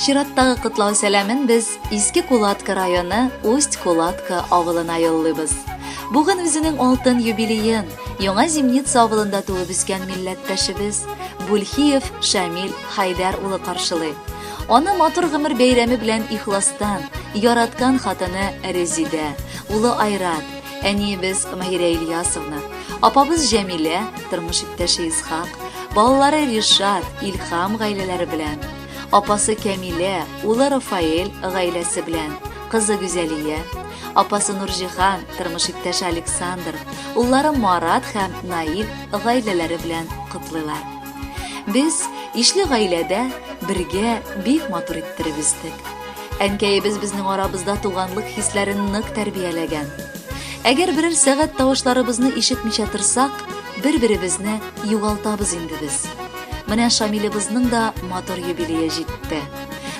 Чираттагы котлау сәламен без Иске Кулатка районы Усть-Кулатка авылына юллыйбыз. Бүген үзенең алтын юбилеен Яңа Зимница авылында туып үскән милләттәшебез Бүлхиев Шамил Хайдәр улы каршылый. Аны матур гомер бәйрәме белән ихластан яраткан хатыны Резидә, улы Айрат, әниебез Маһирә Ильясовна, апабыз Җәмилә, тормыш иптәше Исхак, балалары Ришат, Илхам гаиләләре белән, апасы Кәмилә, улы Рафаэль гаиләсе белән, кызы Гүзәлия, апасы Нурҗиһан, тормыш иптәше Александр, уллары Марат һәм Наил гаиләләре белән котлыйлар. Без ишле гаиләдә бергә бик матур иттереп үстек. Әнкәебез безнең арабызда туганлык хисләрен нык тәрбияләгән. Әгәр берәр сәгать тавышларыбызны ишетмичә торсак, бер-беребезне югалтабыз инде без. Менә Шамилебызның да матур юбилее җитте.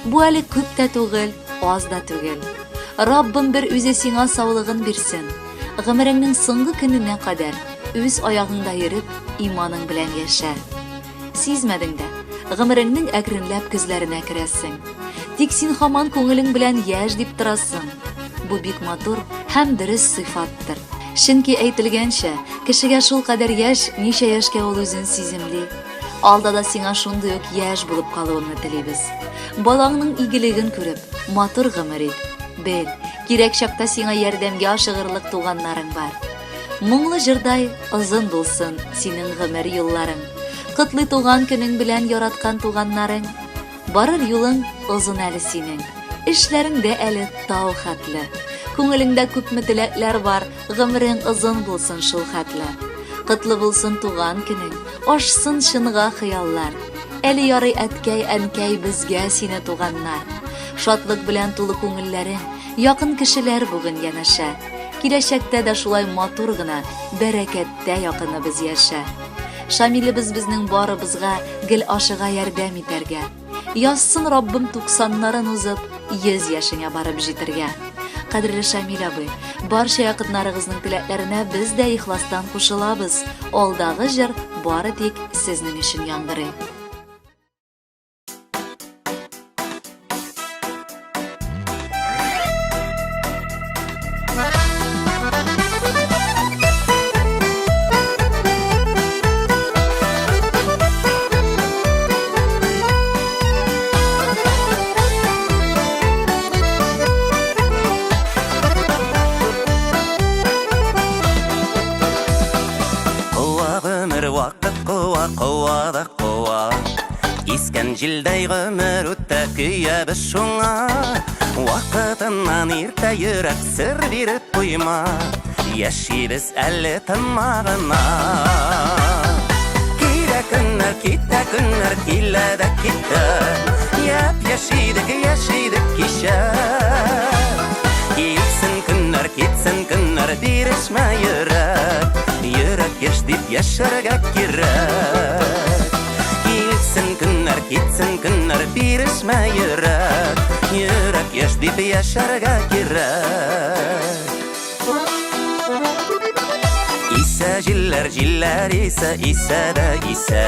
Бу әле күп тә түгел, аз да түгел. Раббым бер үзе сиңа саулыгын бирсен. Гомереңнең соңгы көненә кадәр үз аягыңда йөреп, иманың белән яшә. Сизмәдең дә, гомереңнең әкренләп көзләренә керәсең. Тик син һаман күңелең белән яшь дип торасың. Бу бик матур һәм дөрес сыйфаттыр. Чөнки әйтелгәнчә, кешегә шул кадәр яшь, ничә яшькә ул үзен сиземли. Алда да сиңа шундый ук яшь булып калуыңны телибез. Балаңның игелеген күреп, матур гомер ит. Бел, кирәк чакта сиңа ярдәмгә ашыгырлык туганнарың бар. Моңлы җырдай озын булсын синең гомер юлларың. Котлый туган көнең белән яраткан туганнарың. Барыр юлың озын әле синең. Эшләрең дә әле тау хәтле. Күңелеңдә күпме теләкләр бар, гомерең озын булсын шул хәтле. Котлы булсын туган көнең, ашсын чынга хыяллар. Әле ярый әткәй, әнкәй безгә сине туганнар. Шатлык белән тулы күңелләрең, якын кешеләр бүген янәшә. Киләчәктә дә шулай матур гына, бәрәкәттә якыныбыз яшә. Шамилебез безнең барыбызга гел ашыга ярдәм итәргә. Язсын Раббым туксаннарын узып, 100 яшеңә барып җитәргә. Кадерле Шамил абый, барча якыннарыгызның теләкләренә без дә ихластан кушылабыз. Алдагы җыр бары тик сезнең өчен яңгырый. Вакыт куа, куа да куа. Искән җилдәй гомер үтә, көябез шуңа. Вакытыннан иртә йөрәк сер биреп куйма. Яшибез әле тынма гына. Килә көннәр, китә көннәр, килә дә китә. Яп яшидек, яшидек кичә. Килсен көннәр, китсен көннәр, бирешмә йөрәк. Йөрәк яшь дип яшәргә кирәк. Килсен көннәр, китсен көннәр, бирешмә йөрәк. Йөрәк яшь дип яшәргә кирәк. Исә җилләр, җилләр исә, исә дә исә.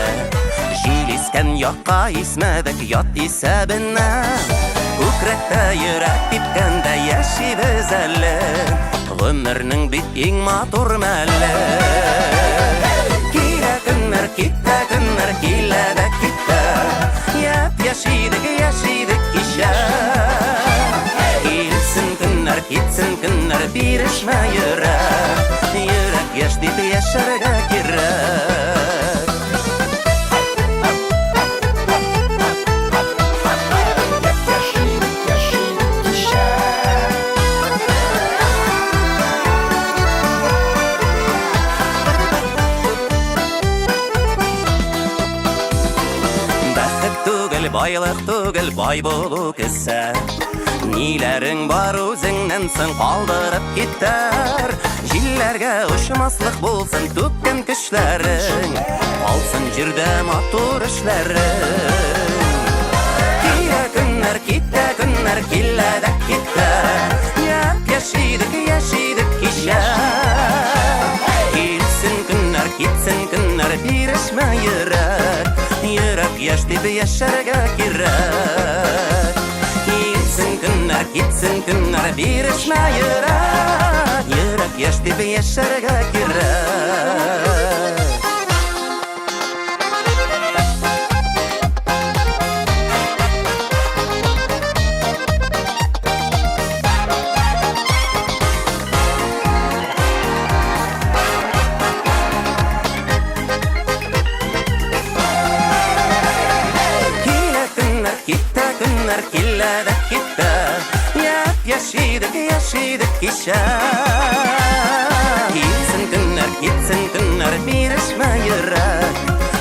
Җил искән якка исмәдек, ят исәбенә. Күкрәктә йөрәк типкәндә яшибез әле. Гомернең бит иң матур мәле. Килә көннәр, китә көннәр, килә дә китә. Яп яшидек, яшидек кичә. Килсен көннәр, китсен көннәр, бирешмә йөрәк. Йөрәк яшь дип яшәргә кирәк. Бәхет түгел, байлык түгел, бай булу кесә. Ниләрең бар үзеңнән соң калдырып китәр. Җилләргә очмаслык булсын түккән көчләрең. Калсын җирдә матур эшләрең. Килә көннәр, китә көннәр, килә дә китә. Яп яшидек, яшидек кичә. Килсен көннәр, китсен көннәр, бирешмә йөрәк. Йөрәк яшь дип яшәргә кирәк. көннәр, китсен көннәр, бирешмә йөрәк. Йөрәк яшь дип яшәргә кирәк. Килә көннәр, китә көннәр, килә дә китә. Япь-яшь идек, яшь идек кичә. Килсен көннәр, китсен көннәр, бирешмә йөрәк.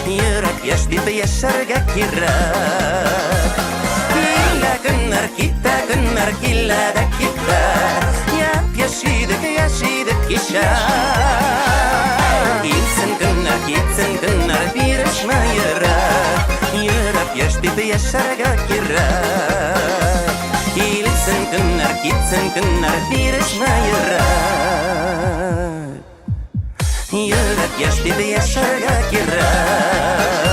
Йөрәк яшь дип яшәргә кирәк. Килә көннәр, китә көннәр, килә дә китә. Япь-яшь идек, яшь идек кичә. Килсен көннәр, китсен көннәр, бирешмә йөрәк. Йөрәк яшь дип яшәргә кирәк. Килсен көннәр, китсен көннәр, бирешмә йөрәк. Йөрәк яшь дип яшәргә кирәк.